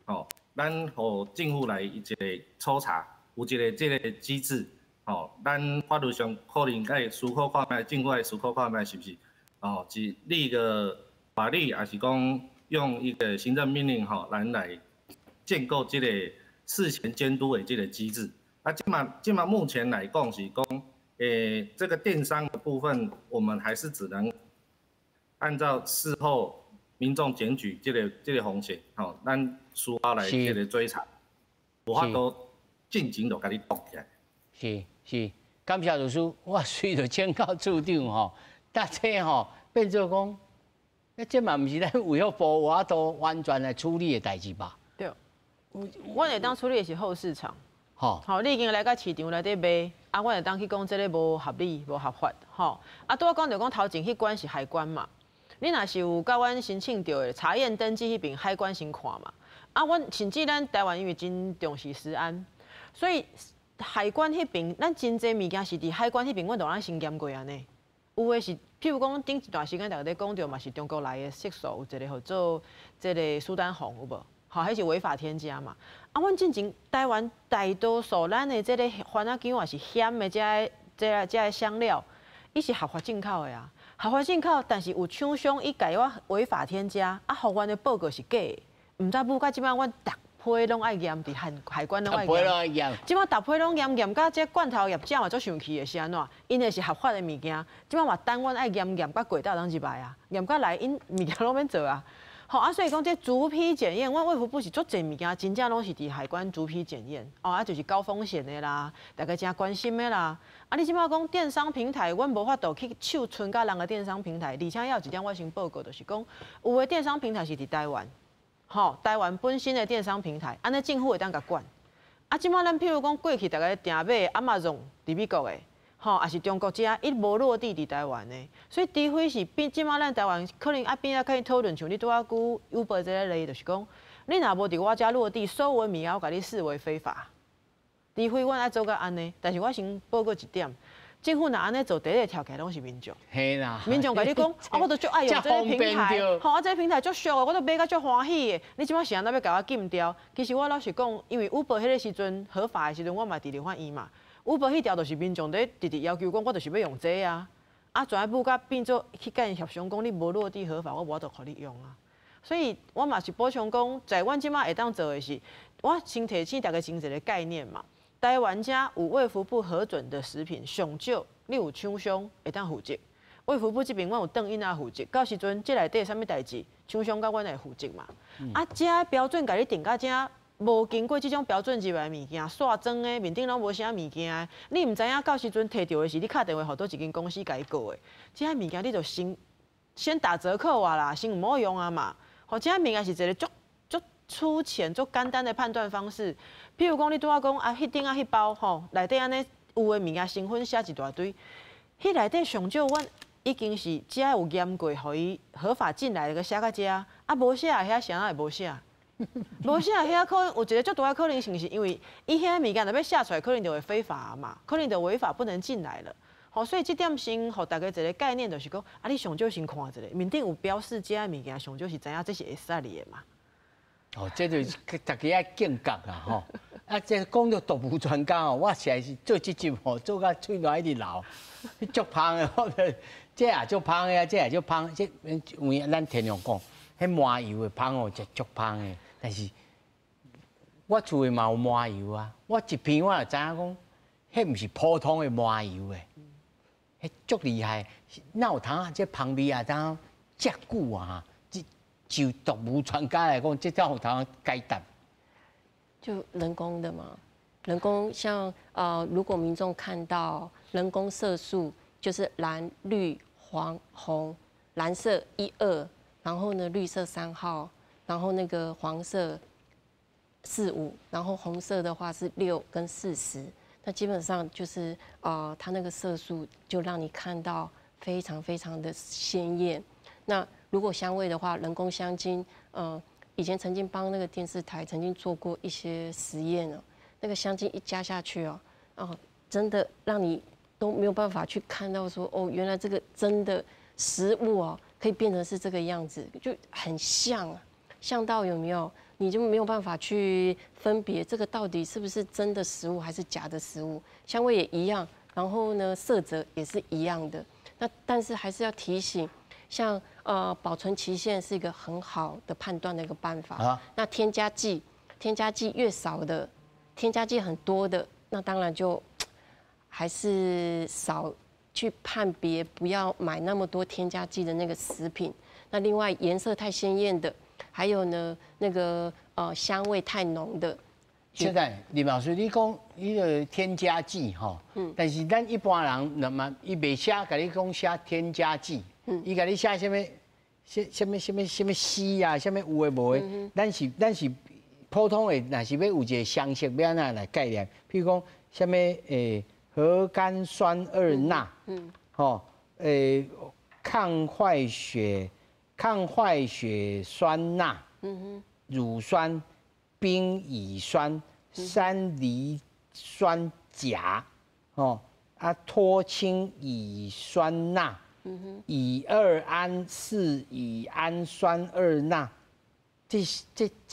吼，咱予政府来一个抽查，有一个这个机制，吼，咱法律上可能爱思考看觅，政府爱思考看觅是毋是，哦，是立个法律，还是讲用一个行政命令，吼，咱来建构这个事前监督的这个机制。啊，这马目前来讲是讲，这个电商的部分，我们还是只能按照事后民众检举这个风险，吼，咱需要来这个追查，无法度进前就共你挡起来。是是，感谢律师，我随著请教处长吼，但这吼变做讲，那这嘛毋是咱卫福部有法度完全来处理的代志吧？对，阮会当处理的是后市场。好，你已经来到市场内底卖，啊，阮会当去讲这个无合理、无合法，吼。啊，拄仔讲著讲头前彼关是海关嘛。你若是有共阮申请著的查验登记彼边海关先看嘛。啊，阮甚至咱台湾因为真重视食安，所以海关彼边咱真济物件是伫海关彼边，阮都拢先验过按呢。有的是，譬如讲顶一段时间大家咧讲著嘛是中国来的色素，有一个号做这个苏丹红，有无？吼，彼是违法添加嘛。啊，阮进前台湾大多数咱的这个番仔薑也是咸的，这个香料，伊是合法进口的啊。合法进口，但是有厂商伊共我违法添加，啊，予阮的报告是假的，毋知母到这摆阮逐批攏愛驗，佇海關攏愛驗。這擺逐批攏驗驗，佮這罐頭業者嘛足生氣的是按怎？𪜶的是合法的物件，這擺嘛等阮愛驗驗佮過才會當入來啊，驗佮來𪜶物件攏免做啊。吼啊，所以講這逐批檢驗，阮衛福部是足濟物件，真正攏是佇海關逐批檢驗。哦，啊，就是高風險的啦，大家真關心的啦。啊，你這擺講電商平台，阮無法度去手伸佮人的電商平台，而且還有一點我先報告，就是講有的電商平台是佇台灣，吼，台灣本身的電商平台，按呢政府會當共管。啊，這擺咱譬如講過去逐家定買 Amazon 佇美國的。吼，也是中國遮，伊無落地佇台灣的，所以除非是變，這擺咱台灣可能啊變啊開始討論，像你拄仔舉 Uber 這個例，就是講，你若無佇我遮落地，所有的物件我共你視為非法。除非阮愛做到按呢，但是我先報告一點，政府若按呢做，第一個跳起來攏是民眾。嘿啦。民眾共你講，啊，我都足愛用這個平台，吼，啊，這個平台足俗的，我都買甲足歡喜的。你這擺是按怎欲共我禁掉？其實我老實講，因為 Uber 彼個時陣合法的時陣，我嘛佇立法院嘛。Uber 彼條就是民眾佇直直要求講，我就是欲用這個啊，啊，轉尾甲變做去共𪜶協商講，你無落地合法，我無法度予你用啊。所以我嘛是補充講，在阮這擺會當做的是，我先提醒大家先一個概念嘛。台灣遮有衛福部核准的食品，上少你有廠商會當負責。衛福部這邊阮有轉𪜶仔負責，到時陣這內底啥物代誌，廠商佮阮會負責嘛。啊，遮標準共你定到遮。無經過這種標準入來的物件，散裝的面頂攏無寫物件，你毋知影到時陣提著的是你敲電話予佗一間公司共伊告的，這物件你就先打折扣啊啦，先毋好用啊嘛。吼，這物件是一個足足粗淺、足簡單的判斷方式。譬如講，你拄仔講啊，彼頂仔彼包吼，內底按呢有的物件成分寫一大堆，彼內底上少阮已經是遮有驗過，予伊合法進來的寫到遮，啊無寫的遐啥會無寫？無寫遐可能有一個足大的可能性，是因為伊遐物件若欲寫出來，可能就會非法嘛，可能就違法不能進來了。吼，所以這點先予大家一個概念，就是講，啊，你上少先看一下，面頂有標示這物件，上少是知影這是會使你的嘛。哦，這就是大家愛警覺啊，吼！啊，這講到毒物專家哦，我實在是做這集吼，做甲喙瀾一直流，足芳的，這也足芳的啊，這也足芳，這有影咱天龍講，彼麻油的芳哦，就足芳的。但是，我厝裡嘛有麻油啊，我一闻我就知影講，彼毋是普通的麻油的，彼足厲害。哪有通啊？這芳味啊，通遮久啊？這就毒物專家來講，這才有通解答。就人工的嘛，人工像如果民眾看到人工色素，就是藍、綠、黃、紅，藍色一二，然後呢綠色三號。然後那個黃色四五，然後紅色的話是6跟40，那基本上就是它那個色素就讓你看到非常非常的鮮豔。那如果香味的話，人工香精，以前曾經幫那個電視台曾經做過一些實驗哦，那個香精一加下去哦，哦，真的讓你都沒有辦法去看到說，哦，原來這個真的食物哦，可以變成是這個樣子，就很像啊。像到有沒有，你就沒有辦法去分別這個到底是不是真的食物還是假的食物，香味也一樣，然後呢色澤也是一樣的。那但是還是要提醒，像保存期限是一個很好的判斷的一個辦法。啊。那添加劑，添加劑越少的，添加劑很多的，那當然就還是少去判別，不要買那麼多添加劑的那個食品。那另外顏色太鮮豔的。還有呢，那個香味太濃的。現在林老師，你講彼個添加劑吼，但是咱一般人那麼伊袂寫，共你講寫添加劑，伊共你寫啥物，啥啥物啥物啥物烯啊，啥物有的無的，咱是普通的，若是欲有一個常識，欲按怎來概念？譬如講啥物核苷酸二鈉，吼，抗壞血酸鈉、乳酸、冰乙酸、山梨酸鉀，哦，啊，脫氫乙酸鈉、乙二胺四乙胺酸二鈉，這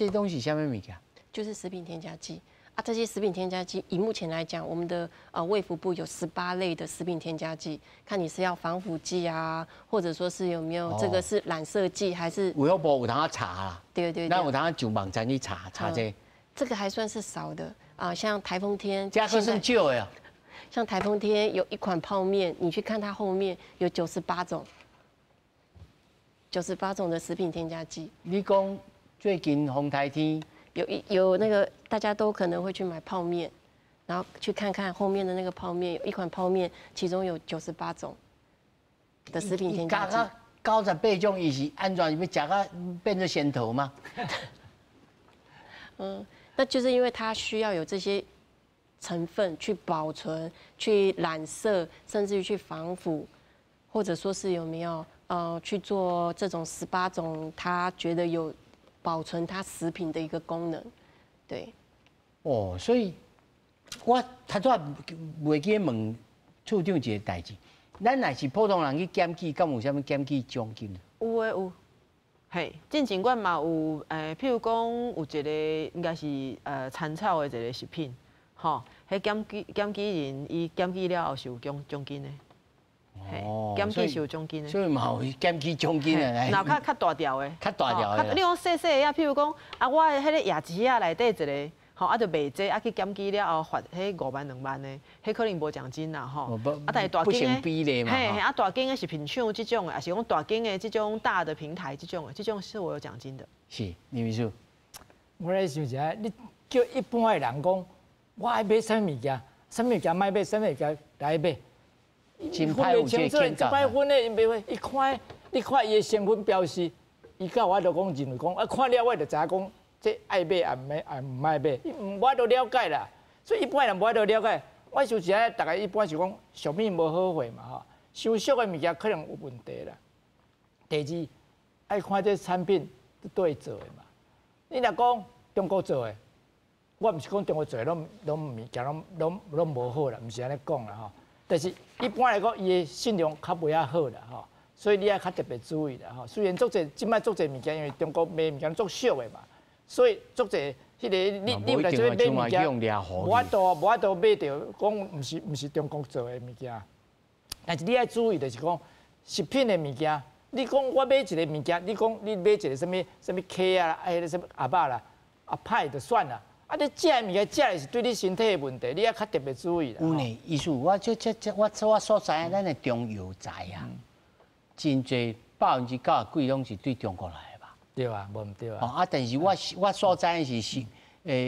東西啥物物件？就是食品添加劑啊，這些食品添加劑，以目前來講，我們的衛福部有18類的食品添加劑，看你是要防腐劑啊，或者說是有沒有這個是染色劑，還是衛福部有通查啦？對對對，咱有通上網站去查查這個。這個還算是少的啊，像颱風天，這閣算少的啊。像颱風天有一款泡麵，你去看它後面有九十八種，九十八種的食品添加劑。你講最近風颱天有那個大家都可能會去買泡麵，然後去看看後面的那個泡麵，有一款泡麵，其中有九十八種的食品添加劑。98種，伊是按怎欲食甲變做仙桃嗎？嗯，那就是因為它需要有這些成分去保存、去染色，甚至於去防腐，或者說是有沒有去做這種十八種，他覺得有保存它食品的一個功能，對。哦，所以我頭拄仔袂記問處長一個代誌，咱若是普通人去檢舉，敢有啥物檢舉獎金？有的有，嘿，進前阮嘛有，譬如講有一個應該是田草的一個食品，吼，彼檢舉人伊檢舉了後是有獎金的，哦，檢舉是有獎金的，所以嘛有檢舉獎金的。若較大條的，較大條的。你講細細的啊，譬如講啊，我的彼個椰子仔內底一個。吼，啊，就賣這啊，去檢舉了後罰彼5萬2萬的，彼可能無獎金啦吼。啊，但是大間的，嘿嘿，啊，大間的食品廠這種的，抑是講大間的這種大的平台這種的，這種是我有獎金的。是，林秘書。我咧想一下，你叫一般的人講，我愛買啥物物件，啥物物件莫買，啥物物件來買。真歹有這個真歹分的，𪜶袂會，伊看，你看伊的成分標示，伊佮我就講認為講，啊，看了我就知影講。這愛買也毋買，也毋愛買，無法度了解啦。所以一般人無法度了解。我想是逐家一般是講俗物無好貨嘛吼，傷俗的物件可能有問題啦。第二，愛看這產品佗位做的嘛。你若講中國做的，我毋是講中國做的攏物件攏無好啦，毋是按呢講啦吼。但是一般來講，伊的信用較袂遐好啦吼，所以你愛較特別注意啦吼。雖然足濟這擺足濟物件，因為中國賣物件足俗的嘛。所以足濟彼個你有來這買物件，無法度買著講毋是中國做的物件。但是你愛注意就是講食品的物件，你講我買一個物件，你講你買一個啥物啥物雞啊，彼個啥物鴨仔啦，啊歹就算啦。啊，你食的物件食的是對你身體的問題，你愛較特別注意啦。有呢，意思我這這這我我所知影，咱的中藥材啊，真濟99%攏是對中國來的吧？對啊，無毋對啊。啊，但是我所知的是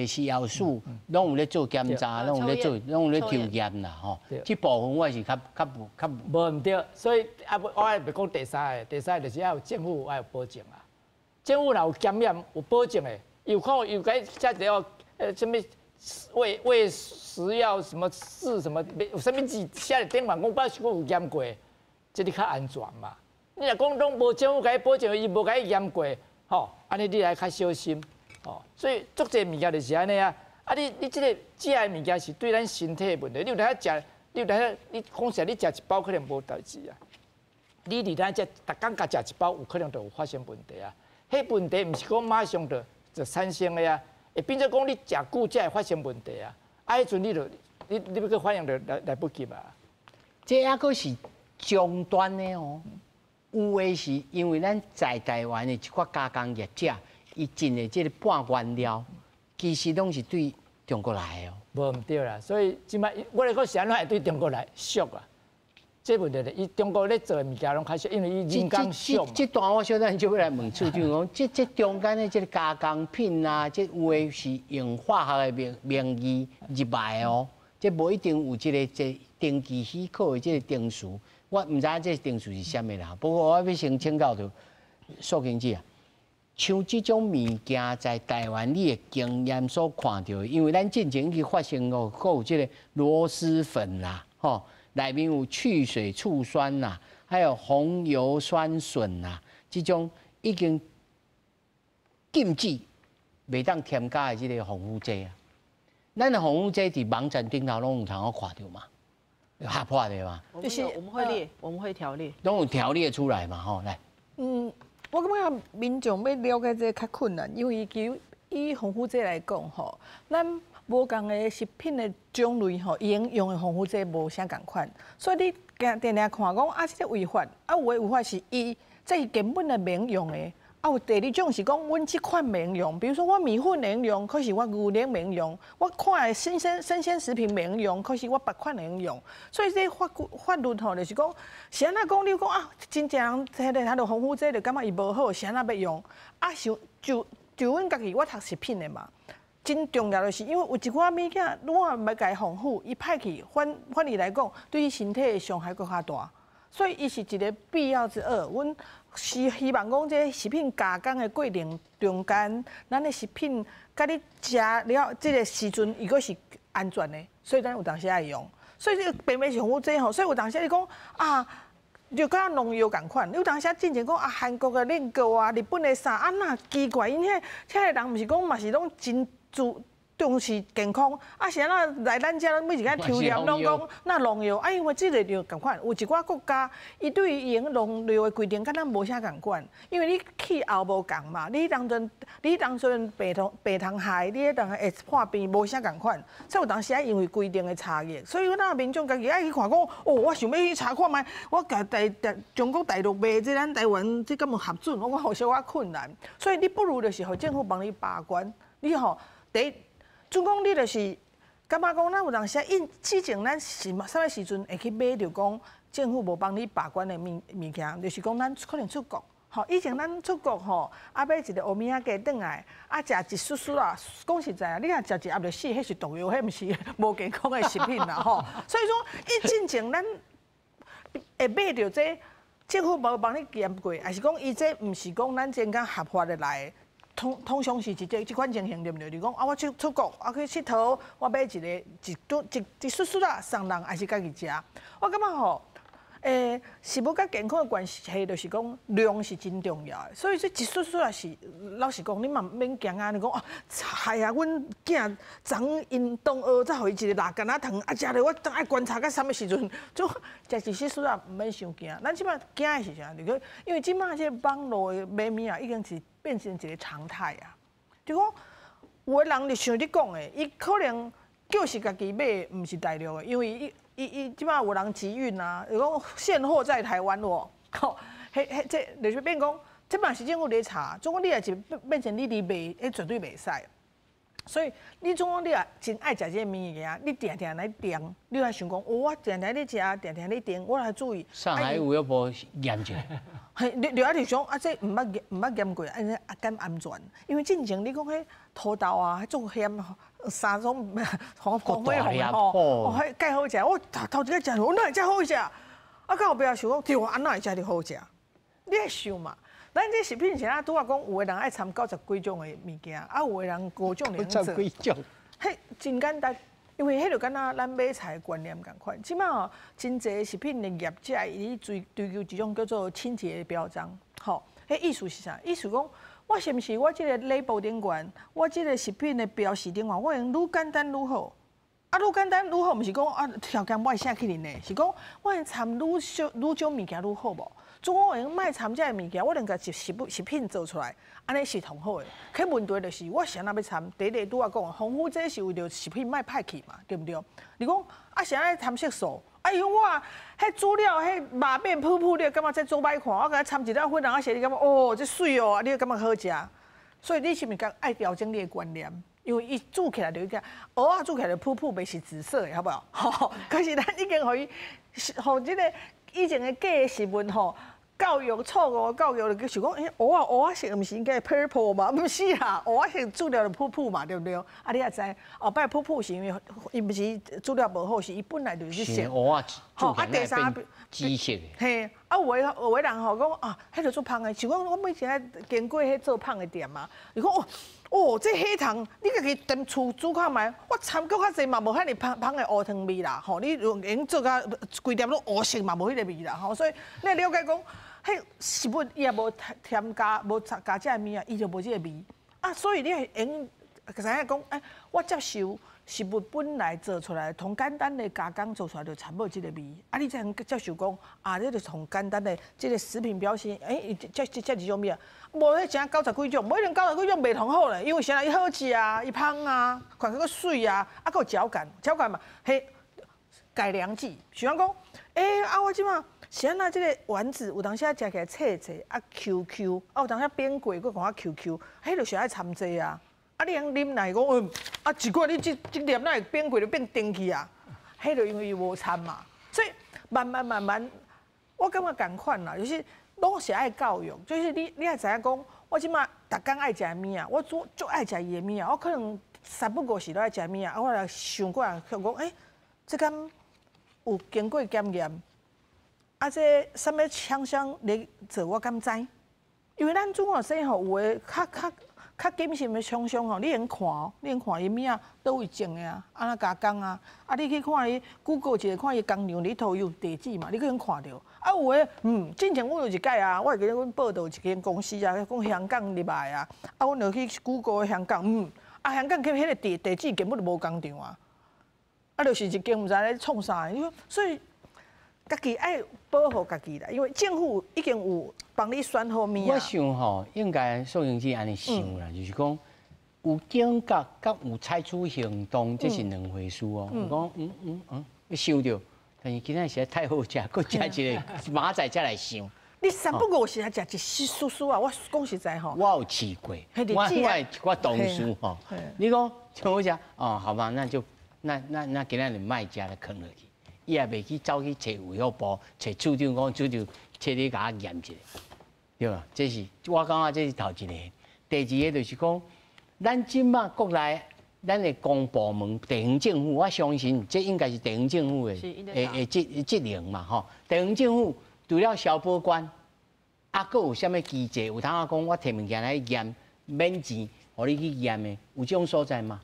食藥署攏有咧做檢查，攏有咧做，攏有咧抽驗啦，吼。這部分我是較較無較無毋對，所以啊，我還袂講第三个，第三个就是愛有政府愛有保證啊。政府若有檢驗有保證的，有可能有共寫一個啥物衛食藥什麼事什麼，有啥物字寫佇頂面，講表示講有驗過，這你較安全嘛。你若講攏無政府共你保證，伊無共你驗過，吼，按呢你來較小心，吼。所以足濟物件就是按呢啊。啊，你這個食的物件是對咱身體的問題，你有當食，你有當你講實，你食一包可能無代誌啊。你佇咱食，逐工共食一包，有可能就有發生問題啊。彼問題毋是講馬上就產生的啊，會變做講你食久才會發生問題啊。啊，彼陣你就你欲閣反應就來不及啊。這猶閣是終端的哦。有的是因為咱在台灣的一寡加工業者，伊進的這個半原料，其實攏是對中國來的哦。無毋對啦，所以這擺我來講是按怎會對中國來俗啊？這問題咧，伊中國咧做的物件攏較俗，因為伊人工俗。這段我小等就欲來問處長講，這中間的這個加工品啊，這有的是用化學的名義入來的哦，這無一定有這登記許可的這個程序。我毋知影這程序是啥物啦。不過我欲先請教著素卿姐啊，像這種物件在台灣你的經驗所看著的，因為咱進前去發生哦，閣有這個螺螄粉啦，吼，內面有去水醋酸啦，還有紅油酸筍啦，這種已經禁止袂當添加的這個防腐劑啊。咱的防腐劑佇網站頂頭攏有通好看著嘛？合法的嘛？就是我們會列，我們會條列，攏有條列出來嘛？吼，來。嗯，我感覺民眾欲了解這個較困難，因為其實以防腐劑來講，吼，咱無仝的食品的種類吼，伊用的防腐劑無啥仝款，所以你定定看講啊，這個違法，啊有的違法是伊這是根本就免用的，啊，有第二种是讲，阮這款免用，比如說我麵粉會用，可是我牛奶免用；我看的生鮮食品免用，可是我別款會用。所以這法律吼，就是講，是按怎講？你講啊，真濟人彼个彼个防腐劑就感覺伊無好，是按怎欲用？啊，像就阮家己，我讀食品的嘛，真重要的是，因為有一寡物件，如果欲共伊防腐，伊歹去，反而來講，對伊身體的傷害閣較大。所以，伊是一個必要之惡。阮是希望講，這食品加工的過程中間，咱的食品佮你食了這個時陣，伊閣是安全的，所以咱有當時愛用。所以這個並袂是防腐劑吼，所以有當時你講啊，就敢若農藥仝款，有當時進前講啊，韓國的煉膏啊，日本的啥啊，若奇怪，𪜶遐個人毋是講嘛是攏真注重視健康，啊是按怎來咱遮每一工抽驗攏講那農藥，啊因為這個就仝款，有一寡國家伊對於用農藥的規定，佮咱無啥仝款，因為你氣候無仝嘛，你當陣病蟲害，你彼當會破病無啥仝款，所以有當時愛因為規定的差異，所以咱民眾家己愛去看講，哦，我想欲去查看覓，我共台台中國大陸賣這咱台灣這敢有合準，我講予小可困難，所以你不如就是予政府幫你把關，你吼第一。總講你就是感覺講，咱有當時因之前咱是啥物時陣會去買著講政府無幫你把關的物件，就是講咱可能出國，吼，以前咱出國吼，啊買一個烏米仔雞轉來，啊食一絲絲啦，講實在啊，你若食一盒就死，彼是毒藥，彼毋是無健康的食品啦吼。所以說，伊進前咱會買著這政府無幫你驗過，抑是講伊這毋是講咱真講合法的來。通常是一這這款情形對毋對？就講啊，我出國啊去𨑨迌，我買一個一頓一絲絲仔送人，抑是家己食。我感覺吼，食物佮健康的關係，就是講量是真重要的。所以這一絲絲仔是老實講，你嘛毋免驚啊！你講啊，害啊，阮囝昨𪜶同學才予伊一個臘柑仔糖，啊，食咧我當愛觀察到啥物時陣，就食一絲絲仔毋免傷驚。咱這擺驚的是啥？就講因為這擺這個網路的買物仔已經是變成一個常態啊！就講有的人就像你講的，伊可能就是家己買，毋是大陸的，因為伊這擺有人集運啊，就講現貨在台灣哦，吼，彼彼這就是變講，這嘛是政府咧查，總講你若是變成你佇賣，彼絕對袂使。所以你總講你若真愛食這个物件，你定定來訂，你來想講，哦，我定定咧食，定定咧訂，我來注意。上海有抑無驗者？嘿，你啊就想啊，這毋捌驗過，按呢啊敢安全？因為進前你講彼土豆啊，彼種鹹三種黃黃火紅吼，哦，彼蓋好食，我頭頭一擺食，我哪會遮好食？啊，到後壁想講，對，按怎會遮爾好食？你愛想嘛？咱這食品是按怎拄仔講，有的人愛摻90幾種的物件，啊，有的人五種會做。幾種？彼真簡單，因為彼就敢若咱買菜的觀念仝款。這擺吼，真濟食品的業者伊追求一種叫做清潔的標章，吼，彼意思是啥？意思講，我是毋是我這個 label 頂懸，我這個食品的標示頂懸，我用愈簡單愈好。啊，愈簡單愈好，毋是講啊條件我會寫起來呢，是講我用摻愈少愈少物件愈好無？總講會用莫摻這个物件，我能共一食物食品做出來，按呢是上好的。可問題就是，我是按怎欲摻？第一個拄仔講，防腐劑是為著食品莫歹去嘛，對毋對？你講啊，是按怎摻色素？哎喲，我彼煮了彼肉變泡泡，你會感覺這做歹看？我共伊摻一粒粉紅仔色，你感覺哦，這媠哦，你會感覺好食？所以你是毋是共愛調整你的觀念？因為伊煮起來就個蚵仔煮起來就泡泡，袂是紫色的，好無好？可是咱已經予伊，予這個以前的假的食物吼。教育錯誤教育就想講，欸，蚵仔色毋是應該 purple 嗎？毋是啊，蚵仔色煮了就泡泡嘛，對毋對？啊，你也知，後擺泡泡是因為伊毋是煮了無好，是伊本來就是色。蚵仔煮起來變紫色。嘿，啊有的人吼講啊，彼个做芳的，像講我每次經過彼做芳的店嘛，伊講哦。哦，這火糖你家己踮厝煮看覓，我摻閣較濟嘛無遐爾芳芳的烏湯味啦，吼！你用做甲規粒攏烏色嘛無彼个味啦，吼！所以你了解講，彼食物伊也無添加，無加這个物仔，伊就無這个味。啊，所以你會用知影講，欸，我接受食物本來做出來，從簡單的加工做出來就差不多這個味。啊，你才能接受講，啊，這就從簡單的這個食品標籤，欸，這這種味啊，無彼成九十幾種，無一定九十幾種袂同好咧，因為啥？伊好食啊，伊芳啊，看起閣媠啊，啊，閣有嚼感，嚼感嘛，彼改良劑，像講，欸，啊，我這馬是按怎這个丸子有當時食起來脆脆啊 Q Q，啊有當時扁過閣看較 Q Q，彼就是愛摻濟啊。啊你通啉來講，啊奇怪，你這粒哪會扁過就變甜去啊？彼就因為伊無摻嘛。所以慢慢慢慢，我感覺仝款啦，就是攏是愛教育，就是你愛知影講，我這馬逐工愛食的物仔，我足足愛食伊的物仔，我可能三不五時都愛食物仔，啊我來想過來，想講，欸，這敢有經過檢驗？啊，這啥物廠商咧做，我敢知？因為咱主要說吼，有的較謹慎的廠商吼，你會用看哦，你會用看伊物仔佗位種的啊，按怎加工啊？啊，你去看伊 Google 一下，看伊工廠裡頭有地址嘛，你去用看著。啊，有的，進前阮有一擺啊，我會記得阮報導一間公司啊，講香港入來啊，啊，阮就去 Google 香港，啊，香港去彼个地址根本就無工廠啊，啊，就是一間毋知咧創啥，你說所以。家己愛保護家己啦，因為政府已經有幫你選好物我想吼，應該素玲姊按呢想啦，就是講有警覺佮有採取行動，這是兩回事哦。有講你想著，但是今仔實在太好食，閣食一个，明仔載才來想。你三不五時來食一絲絲啊！我講實在吼，我有試過，我同事吼，你講像好食哦，好吧，那就那今仔日莫食了，囥落去。伊也袂去走去揣衛福部，揣處長講，處長，請你共我驗一下，對吧？這是我感覺這是頭一个。第二个就是講，咱這馬國內，咱的公部門、地方政府，我相信這應該是地方政府的職能嘛，吼。地方政府除了消保官，啊，閣有啥物機制？有通仔講，我提物件來驗，免錢，予你去驗的，有這種所在嗎？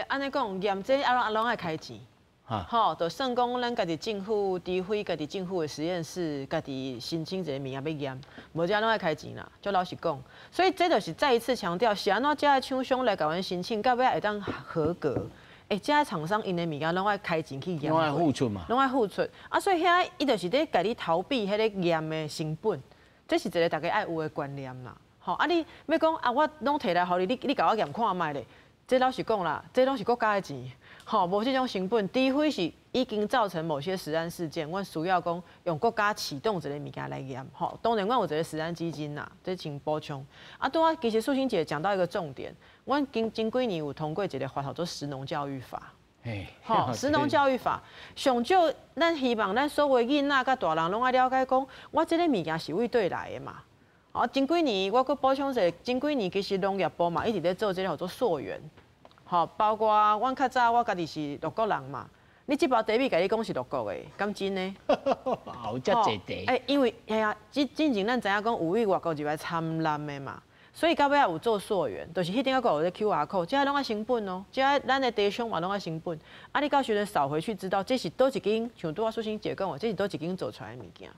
按呢講，驗這啊攏愛開錢。吼，就算講咱家己政府，除非家己政府的實驗室，家己申請一個物件欲驗，無這攏愛開錢啦。足老實講，所以這就是再一次強調，是按怎遮的廠商來共阮申請，到尾會當合格。欸，遮的廠商𪜶的物件攏愛開錢去驗，攏愛付出嘛，攏愛付出。啊，所以遐伊就是咧共你逃避彼个驗的成本，這是一个大家愛有的觀念啦。吼，啊，你欲講啊，我攏提來予你，你共我驗看覓咧？這老實講啦，這攏是國家的錢，吼，無這種成本，除非是已經造成某些食安事件，阮需要講用國家啟動一个物件來驗，吼。當然，阮有一个食安基金啦，這請補充。啊，拄仔其實素卿姐講到一個重點，阮近幾年有通過一个法，叫做食農教育法。吼，食農教育法上少，咱希望咱所有囡仔佮大人攏愛了解講，我這个物件是為佗來的嘛。哦，近幾年我閣補充一下，近幾年其實農業部嘛一直咧做這个叫做溯源，吼，包括阮較早我家己是鹿谷人嘛，你這包茶米共你講是鹿谷的，敢真的？有遮濟茶。欸，因為係啊，之前咱知影講有位外國入來參濫的嘛，所以到尾仔有做溯源，就是彼頂仔閣有咧 QR code，這攏愛成本哦，這咱的茶商嘛攏愛成本。啊，你到時陣掃回去知道這是佗一間，像拄仔素卿姐講的，這是佗一間做出來的物件。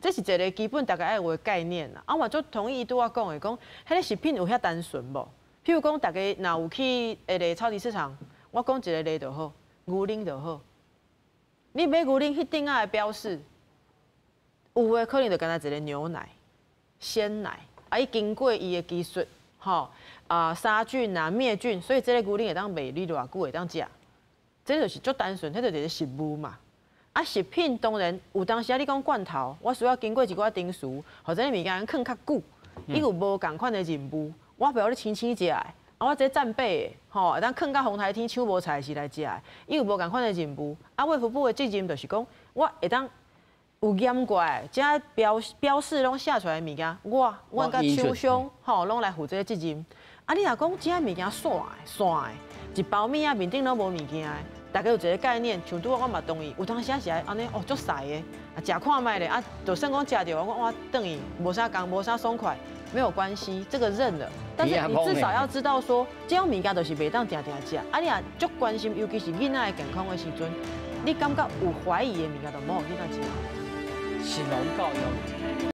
這是一个基本大家愛有的概念啦。啊，我足同意拄仔講的，講彼个食品有遐單純無？譬如講，大家若有去彼个超級市場，我講一个例就好，牛奶就好。你買牛奶彼頂仔的標示，有的可能就敢若一个牛奶、鮮奶，啊，伊經過伊的技術，吼啊殺菌啊滅菌，所以這个牛奶會當賣你偌久會當食。這就是足單純，彼就是一个食物嘛。啊，食品當然有當時啊，你講罐頭，我需要經過一寡程序，予這个物件囥較久，伊有無仝款的任務，我袂曉你輕輕食的，啊，我這戰備的，吼，會當囥到風颱天搶無菜時來食的，伊有無仝款的任務。啊，衛福部的責任就是講，我會當有驗過的，這標示攏寫出來的物件，我佮廠商吼攏來負這个責任。啊，你若講這物件散的散的，一包物仔面頂攏無物件的。大家有一个概念，像拄仔我嘛同意，有當時是愛按呢哦，足細的，啊，食看覓咧，啊，就算講食著，我講我轉去無啥仝，無啥爽快，沒有關係，這個認了。但是你至少要知道說，這種物件就是袂當定定食。啊，你若足關心，尤其是囡仔的健康的時陣，你感覺有懷疑的物件，就莫予囡仔食。食農教育。